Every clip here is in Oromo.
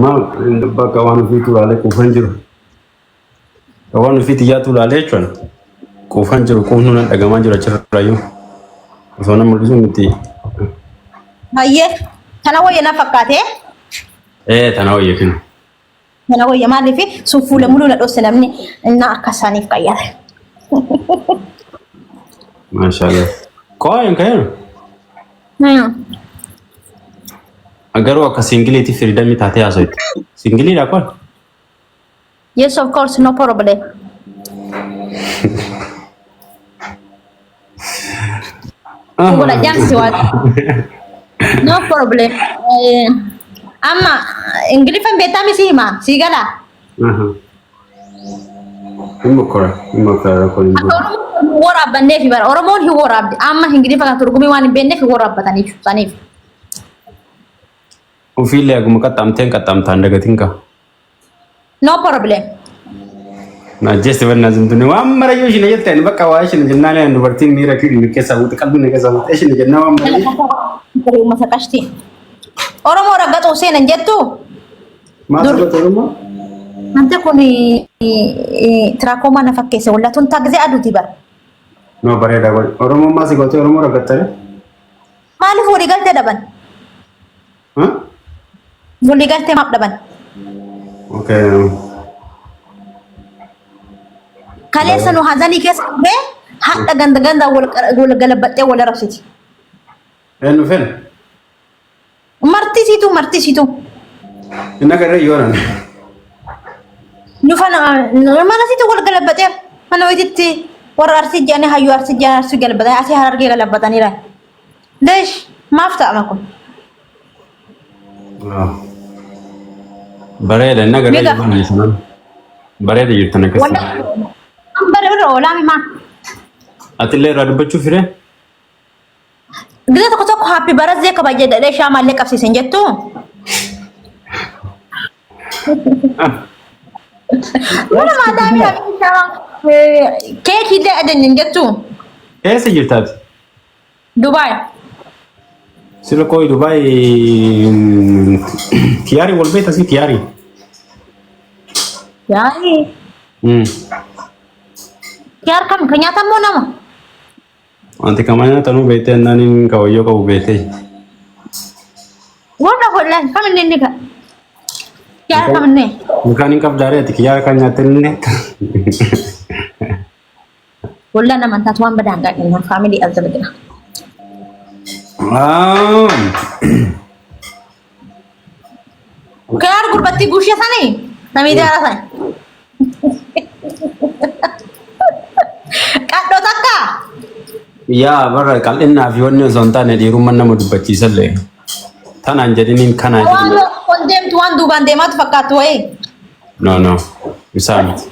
Maal bakka waan ofiitu ilaalee quufan jiru. Waan ofii xiyyaatu ilaalee jechuun quufan jiru quufnu nan dhagamaa jiru achirraayyuu. Osoo nama mul'isu miti. Hayyee tana wayya na fakkaate. Ee tana wayya kinu. Tana wayya maaliif sun fuula muluu na dhosse namni innaa akka isaaniif qayyare. Maashaallah. Koo hin ka'eeru. Garuu akka singiliitti firiidamii taatee haasofte. Singiliidha kun? Yes, of course, no problem. Godha jaamsi waan. No problem. Amma Ingiliffan beektaa miti hima sii galaa. Hin mokkora, hin mokkora rakkoon hin jiru. Akka Oromoon hin waraabbanneef bara Oromoon hin waraabde amma Ingiliffa kan turgumii waan hin beekneef hin waraabbataniif saniif. Ofiillee aguma qaxxaamteen qaxxaamtaan dagatiin qaba. No problem. Na ajjeeste bannaa zimtuni waan marayyuu isheen jette ani bakka waa isheen jennaan ani dubartiin miira kii keessaa buute qalbii na keessaa buute isheen jennaan waan marayyuu. Uummata qashti. Oromoo raggaxuu seenan jettu Maal Dur. godhate Oromoo? Wanti kun tiraakomaa na fakkeesse wallah tun taagzee aduuti bara. No bareeda godhe. Oromoon maal si goote Oromoo raggattare? Maaliif walii galtee dhaban? Walii galtee maaf dhaban? Okay. Kaleessa nu hazanii keessa dhufee hadha ganda ganda wal galabaxxee wal arrabsiti. Eenyu fedha? Martisiitu martisiitu. Inni agarree yoonan. Nu fana mana situ wal galabaxeera. Mana wayititti warra arsii jedhanii hayyuu arsii jedhanii arsii galabatanii asii harargee galabataniira. Leesh maaf ta'ama kun? Bareeda inni agarree Meeqa? yoonan sanan. Bareeda jirtan akkasii. Walla an bare irra oolaa mimaa. Atillee irraa dubbachuu firee? Gisa tokko tokko happy birthday kabaja jedhee shaamaallee qabsiisan jettu. Mana maadaamii happy shaamaa keekii illee ajajjan jettu. Eessa jirtaati? Dubaay. Sila koo Dubaay tiyaarii wal beekta si tiyaarii. Yaani. Kiyaar kam kan nyaatamu nama? Wanti kama nyaatanuu beektee jennaan inni kawayyoo qabu beektee. Warra wallaan kam inni inni ka. Yaa kam inni. Mukaan hin qabdaaree ati kiyyaa kan nyaatte inni. Wallaan amantaatu waan badaan gaadhi faamilii azza jira. Kiyaar gurbattii guushee sanii namii daara sanii. Qadhoo takka. Yaa bara qal'innaa fi wanni osoo hin taane dhiirummaan nama dubbachiisallee. Tanaan jedhiniin kanaan Waan jedhiniin. ol deemtu waan duubaan deemaatu fakkaattu wayii. No no isaa miti.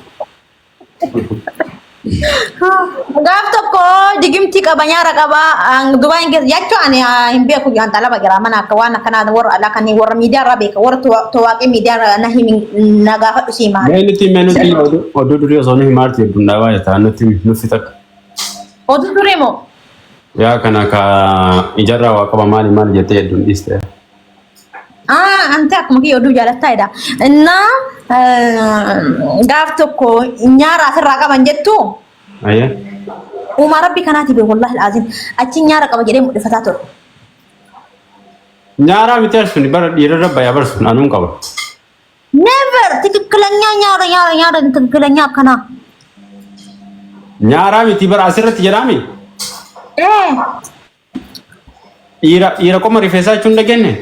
Gaaf tokko digimtii qaba nyaara qaba Dubaay keessa jechuu ani hin beeku an xalaba jira mana akka waan akkanaa warra alaa kan warra miidiyaa irraa beeka warra towaaqii miidiyaa irraa na himi na gaafadhu sii maali. Mee nuti mee nuti oduu durii osoo nu himaarti hedduun dhaabaa jirta nuti nu fixadhu. Oduu durii moo? Yaa kana ka ijarraa waa qaba maali maali jettee hedduun dhiiste. Ah, ante akkuma kiyya oduu jaalattaa jedha. Innaa gaaf tokko nyaara asirraa qaban jettu Ayyee. uumaa rabbi kanaati beeku wallaahi alaaziim achi nyaara qaba jedhee mul'ifataa ture. Nyaaraa miti sun bara dhiirarra bayaa bara sun anuun qaba. Never ትክክለኛ nyaara nyaara nyaara ትክክለኛ akkanaa. Nyaaraa miti bara asirratti jedhaami. Eh, Dhiira dhiira qoma rifeensaa jechuun dhageenye.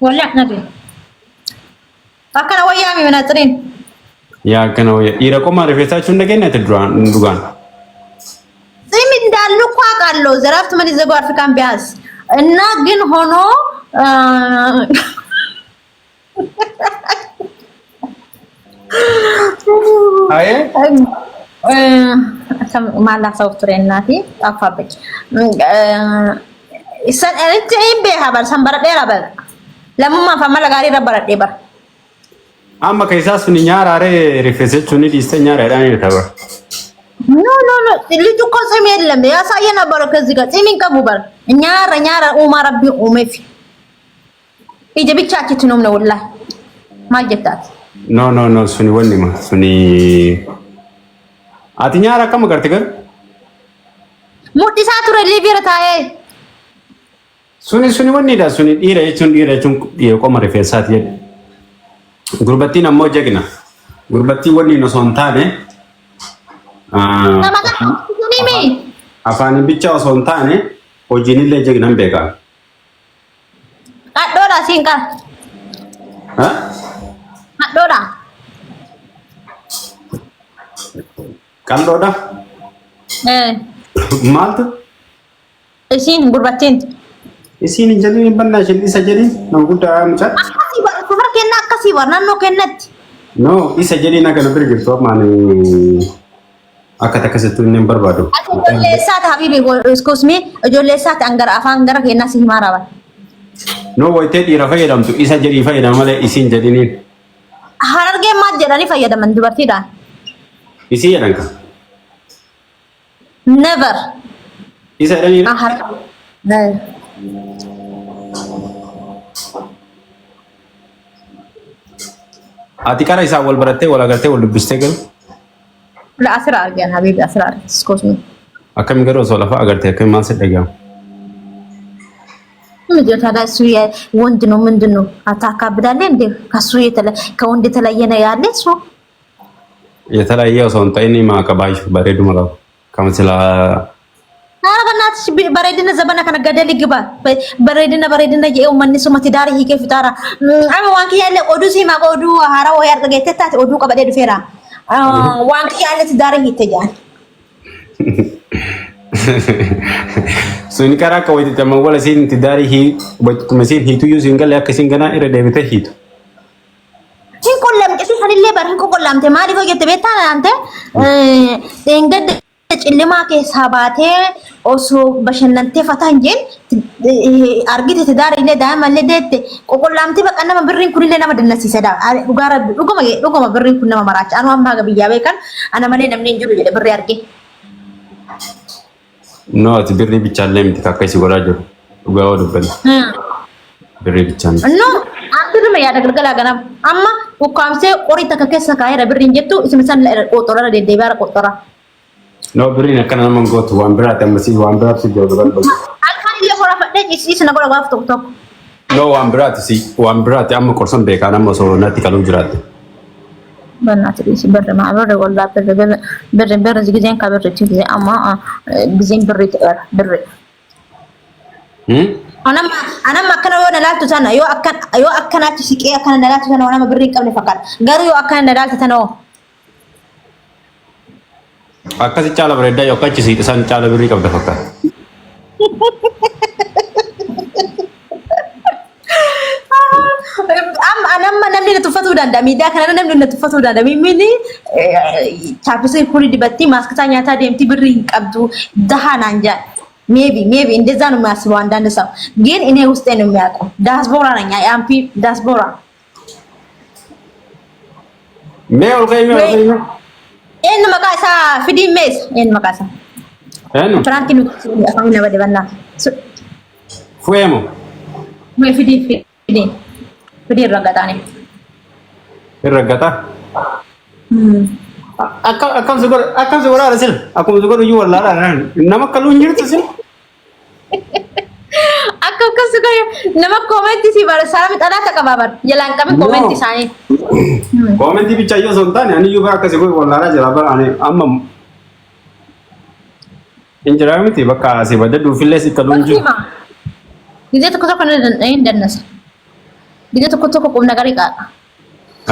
Wallahi nabi. Akkana wayyaa mi manaxiriin. Yaa akkana wayya dhiira qoma rifeensaa jechuun dhageenye ati duraan dhugaan. ጺም እንዳሉ እኮ አውቃለሁ። ዘራፍት ምን ይዘጉ አፍሪካን ቢያንስ እና ግን ሆኖ Ayee. Maal haasa'uuf ture innaati xaffaabbach. Isan itti hin beekaa bar san baradheera bar. Lammummaaf amala gaarii irra baradhee bar. Amma keessaa suni nyaaraaree rifeensa jechuun ni dhiiste nyaaraadhaan ni ta'a. No no no ልጁ እኮ ጺም የለም ያሳየ ነበረ ከዚህ ጋር ጺም ይንቀቡ በር nyaara nyaara uumaa rabbii uumeef ija bicha achitti hin uumne wallahi. Maal jettaati? No, no, no, suni wanni ma suni ati nyaara akkam agarte garuu? Mudhisaa ture liiviira taa'ee. Suni wannidha, suni dhiira jechuun, dhiira jechuun dhiira qoma rifeensaati jedhe. Gurbattiin ammoo jagna. Gurbattiin wanni osoo hin taane Nama kana mi? Afaaniin bicha osoo hin taane hojiinillee jagnan beeka. Hadhoodha siin qara. Ha? Hadhoodha. Qal'oodha? Eh. Maaltu? Isiin gurbattiin. Isiin hin jedhin, hin bannaa isheen, isa jedhin, nama guddaa mucaa. Akkasii bar safara kennaa, akkasii bar naannoo kennatti. No, isa jedhin, akka na bira jirtu ammaan akka takkasittuu inni hin barbaadu. Ati ijoollee eessaati habibi? Excuse me, ijoollee eessaati? An gara afaan gara kennaa si himaa raban. No, wayitee dhiira fayyadamtu isa jedhii fayyadama malee isiin jedhiniin. Harargeen maal jedhanii fayyadaman dubartiidhaan? Isii jedhan kan. Never. Isa jedhanii. Ah, Never. Ati qara isaa wal barattee, wal agartee, wal dubbistee galu. La asirra argan habibi, asirra argan. Excuse me. Akkami garuu osoo lafa agartee akkami maal si dhaga'ama? ምንድነው ታዲያ እሱ ወንድ ነው ምንድን ነው? ታካብዳለህ እንዴ? ከሱ ከወንድ የተለየ ነው ያለ እሱ? የተለያየ osoo hin ta'in maaqa baay'ee bareeduma qaba. Kan silaa ኧረ በእናትሽ bareedina zabana kana gadali ግባ bareedina bareedina jedhee uummanni suma tidaara hiikee fixaara. Amma waan kiyyaallee oduu simaa oduu haaraa wayii argageettee taate oduu qabadhee dhufeera. Waan kiyyaallee tidaara hiitte jedhan. Suni karaa akka wayititti amma wala isiin tidaarii hii wayituma isiin hiituyyuu siin galee akka isiin ganaa irra deebitee hiitu. Hin qollamte sanillee bar hin qoqollamte. Maaliif hojjette beektaa naante dheengadda cillimaa keessaa baatee osoo bashannantee fataa hin jeen argite tidaara illee daa'ima illee deette qoqollamte. Baqa nama birriin kunillee nama dannasiisa. Dhugaa rabbi, dhuguma dhuguma, birriin kun nama maraacha. Anu amma haga biyyaa beekan ana malee namni hin jiru jedhe birrii arge. No, ati birrii bichaallee miti akka isi godhaa jiru. Dhugaa yoo dubbanne. Birrii bichaa miti. No, antiruma yaada galgalaa ganama. Amma ukkaamsee qorii takka keessa kaa'eera birriin jettu isuma san qoxorara deddeebi'aara qoxora. No, birriin akkana nama hin gootu, waan biraati ammasii, waan biraati si jiru dhugaa dubbanne. Halkan illee horafadhee ciisiis na godha gaaf tokko tokko. No, waan biraati si, waan biraati, amma qorsan beekaa nama osoo natti qaluu jiraatte. በእናትህ ልጅ ብር ብር ወላ ብር ብር ብር ብር ጊዜን ከብር ጊዜ amma ጊዜን ብር ይጥራ ብር። Anamma anamma akkana yoo na laaltu sana, yoo akkan yoo akkanaatti siqee akkana na laaltu sana, nama birrii hin qabne fakkaata. Garuu yoo akkana na laaltu sana hoo? Akkasi caala bareedaa, yoo akka achi siqe san caala birrii qabda fakkaata. Amma anamma namni na tuffatuu danda'a. Miidiyaa kanarra namni na tuffatuu danda'a. Mimmiin chaappisii kuni dibatti maaskitaa nyaataa deemti, birrii hin qabdu dahaa naan jedhan. Maybe maybe እንደዛ ነው የሚያስበው አንዳንድ ሰው። ግን እኔ ውስጤ ነው የሚያውቀው። ዲያስፖራ ነኝ፣ አምፒ ዲያስፖራ። Mee ol ka'ii, mee ol ka'ii, mee. Eenyu maqaa isaa fidii mees, eenyu maqaa isaa? Eenyu? Prank nuti afaan nama dibannaa. Fu'ee moo? Mee fidii, fidii fidii, irra gataane. Irra gataa? Akkam akkam si godha, akkam si godhaa sila, akkuma si godhu iyyuu wallaalaa nama akka luun jirtu sila. Akka akkas godhe nama comment si bara saami xalaata qabaa bara jalaan qabin comment isaanii. Comment bichaa iyyuu osoo hin taane ani iyyuu bara akkasi godhu wallaalaa jira bara. Ani amma hin jiraa miti, bakka asii badda dhuufillee si kaluun jiru. ጊዜ tokko tokko hin dannasa. ጊዜ tokko tokko qubna garii qaaqa.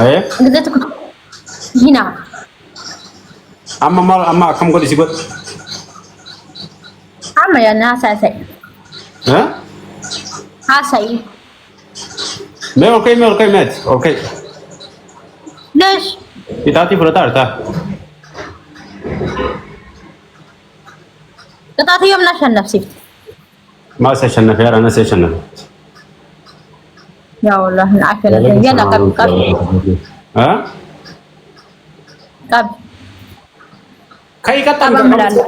Ayee. ጊዜ tokko tokko hinama. Amma maal, amma akkam godhi si godhu? Amma yaadna haasa'i. Eh? Haasa'i. Mee ol ka'i, mee ol ka'i, meeti ol ka'i. Leesh. Itaatii fudhataa jirtaa? ቅጣት yoom na shannafsiifte? Maal si ashannafe yaara, na si ashannafe. Yaa wallah na ashannafe. Yalla qabi qabi. Eh? Qabi. Ka'i qaxxaan. Qaban bilaala.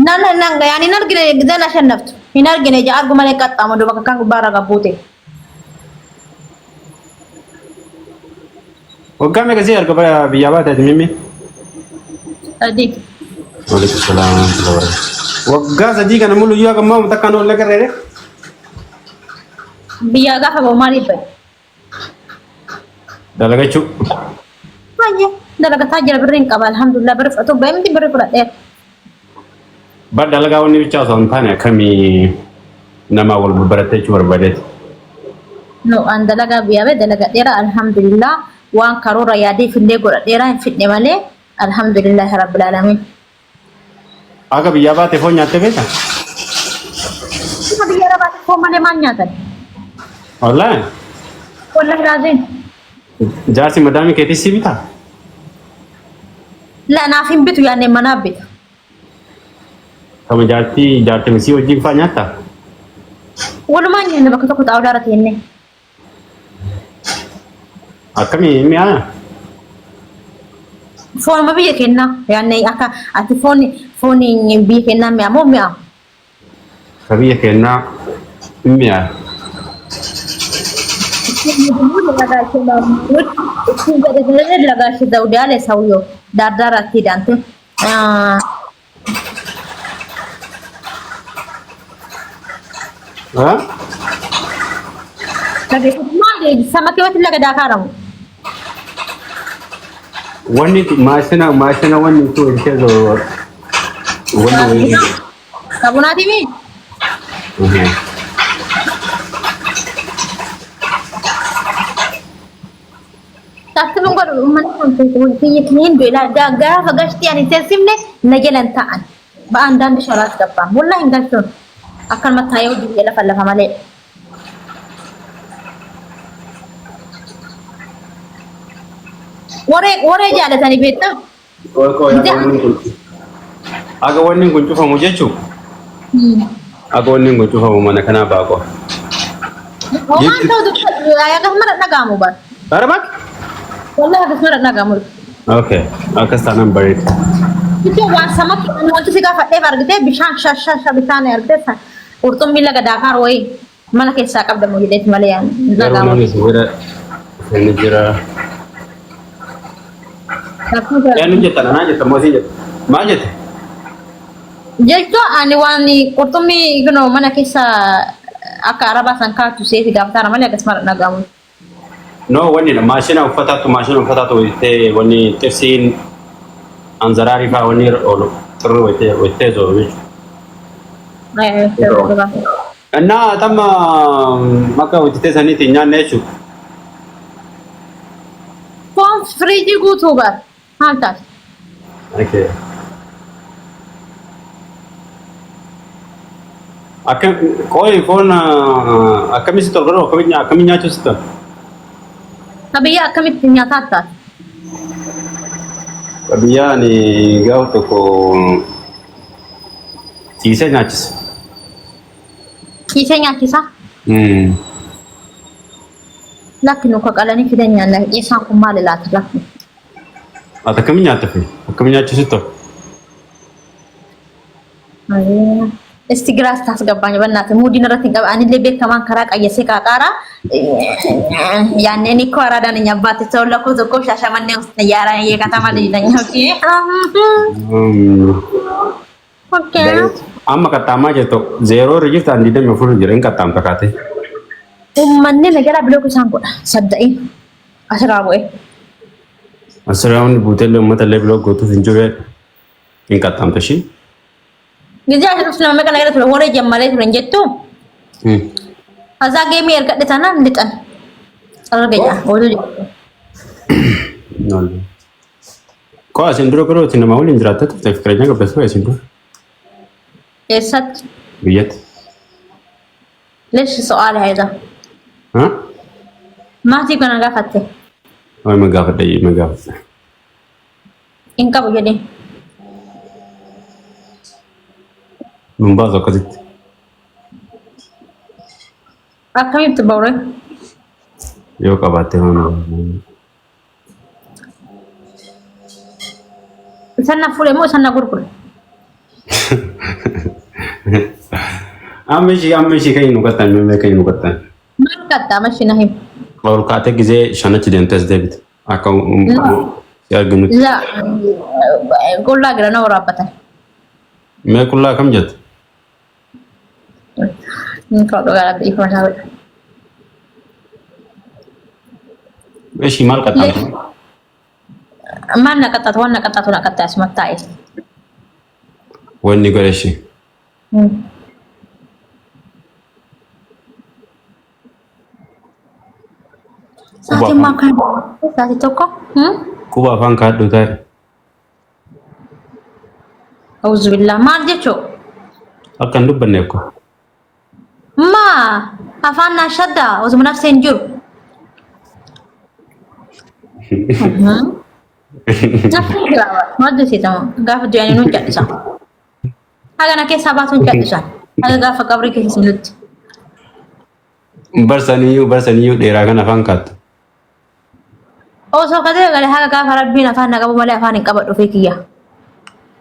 Nan nan yaani hin argine giseen ashannaftu. Hin argine ija argu malee qaxxaamu duuba kan gubbaarra gabbuute. Waggaa meeqa si erga bara biyyaa baate ati mimmi? 3. Waalaikum salaam wa rahmatullahi wa barakatuh. Waggaa 3 kana mulu iyyuu akka ammaa takkaan ol agarreere. Biyyaa gaafa bahu maaliif bahe? Dalagachuu. Baay'ee dalagataa jira, birriin qaba, alhamdulillah. Birri fudhatu bahee miti, birri fudhadheera. Bar dalagaa wanni bichaa osoo hin taane akkamii nama wal barattee jechuu barbaadeeti. No, an dalagaa biyyaa bahe dalagadheera, alhamdulillah. Waan karoora yaadeef illee godhadheera, hin fidne malee, alhamdulillah rabbil alamin. Akka biyyaa baate foon nyaattee beektaa? Nama biyya arabaatti foon malee maal nyaatan? Wallaahi. Wallahi laaziin. Jaarsi madaamii keetii si bitaa? La, naaf hin bitu, yaadne manaaf bita. Kama jaartii jaartii sii wajjin faa nyaattaa? Walumaan nyaanna, bakka tokko xaawulaa irra teennee. Akkamii mi'aa? Foonuma biyya kennaa yaadne, akka ati foon foon biyya kennaa mi'a moo mi'a? Ka biyya kennaa mi'aa. ለጋሽ ዘውዴ አለ ሰውየው። ዳርዳር አትሂድ አንተ። Ha? Sama keewwatti laga daakaa ramu. Wanni maashina maashina wanni tu hojjetee wanni wayii. Sabunaatimi. Taasifuun godhu uummanni kun biyya keenya hin du'e. Gaafa gashtii ani seensifne na jalan ta'an. Ba'aan daandii sharaas gabbaan. Wallahi hin galchuun. Akkanumatti taa'ee hojii biyya lafa lafa malee. Waree waree jaalatanii beektaa? Aga wanni kun cufamu jechuun aga wanni kun cufamu mana kanaa baaqo. Homaan ta'u dubbatu akkasuma dhaga'amu bara. Barbaad? Wallahi akkasuma dhaga'amu. Okay, akkas taanaan bareeda. Jechuun waan samatti wanti si gaafadheef argitee bishaan shashasha bishaan argitee qurxummii laga daakaa wayii mana keessaa qabdamu jedheeti malee Garuu dhaga'amu. Namni si bira inni jira. Eenyu jetta nanaa jetta moo sii jetta? Maal jette? Jechuun ani waan qurxummii kunoo mana keessa akka arabaa san kaatu seeti gaafataara malee akkasuma dhaga'amu. No, wanni maashina uffataatu wayitee wanni xirsiin anzaraarii fa'aa wanni irra oolu xirri wayitee wayitee zooru jechuudha. Innaa tamma akka hojjetee saniitiin nyaanne jechuudha. Foon firiijii guutuu bar maal taate? Okay. Akka qoyi foon akkamii si tolu garuu akkamii nyaachuu si tolu? Biyya akkamitti nyaataa taate? Biyyaan gaafa tokko ciisee nyaachisa. Ciisee nyaachisaa? Lakki, nu qalanii fidan nyaanna. Ciisaan kun maali laata lakki? Ati akkamii nyaatta fi akkamii nyaachuu si tolu? እስቲ ግራስ ታስገባኝ በእናትህ፣ ሙዲን irratti hin qaba. Anillee beekamaan karaa qayyasee qaaqaaraa ያኔ እኔ እኮ አራዳ ነኝ አባቴ። ሰው ለኮ እኮ ሻሸመኔ ውስጥ ያራ የከተማ ልጅ ነኝ። Okay, okay. Amma qaxxaamaa jirtu zeeroo irra jirtu, an 24 jira hin qaxxaamta kaate. Uummanni nagara bilook isaan godha sadda'in asirraa bu'e. Asirraa buutellee uummata illee biloo gootuuf hin jiru, hin qaxxaamta ishii. ጊዜ asirratti nama meeqa nagara ture waree jammaree ture hin jettu. Kaza geemii ergadhe taanaan lixan. Argaya oduu jedhu. Koo asin dura garuu itti nama waliin jiraattee turte, fikireenya qabda ture asin dura? Eessatti? Biyyatti. ليش سؤال هذا؟ Ha? Maatii kana gaafatte? Waa'ee magaafadha magaafadha. Hin qabu jedhee. Nun baasu akkasitti. Akkamitti ba'ure? Yoo qabaatte mana. Isan na fuudhe moo isan na gurgure? Amma ishii kan nu qattan mee kan nu qattan. Maal qaxxaa mashi na him. Ol kaatee gizee shanachi deemtee as deebite. Akka si arginutti. La qullaa gira na waraabbatan. Mee qullaa kam jette? Inni kaa'u dhugaa rabbi dhiifama isaa godha. Ishii maal qaxxaamte? Maal na qaxxaatu waan na qaxxaatu na qaxxaa asumatti taa'e. Wanni godhe ishii. Sa'aatiin maal kan sa'aatii tokko? Quba afaan kaadhu taa'e. Auzubillah maal jechuu? Akka hin dubbanneef ko. Maa afaan naa shaddaa osuma nafsee hin jiru. Nafsee jira maal jechitama gaafa du'anii nuun cal'isa. Haga na keessaa baasuun cal'isan. Haga gaafa qabrii keessa seenutti. Barsaniyyuu barsaniyyuu dheeraa kan afaan kaattu. Osoo katee galee haga gaafa rabbiin afaan na qabu malee afaan hin qabadhu fi kiyya.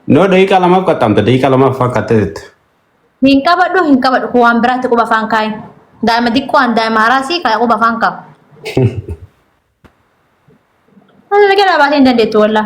Noo daqiiqaa lamaaf qaxxaamta daqiiqaa lamaaf afaan kaattee jette. Hin qabadhu hin qabadhu kun waan biraatti quba afaan kaayi. Daa'ima xiqqoo an daa'ima haraasii kaya quba afaan kaa'u. Ani na jalaa baatee hin dandeettu wallaa.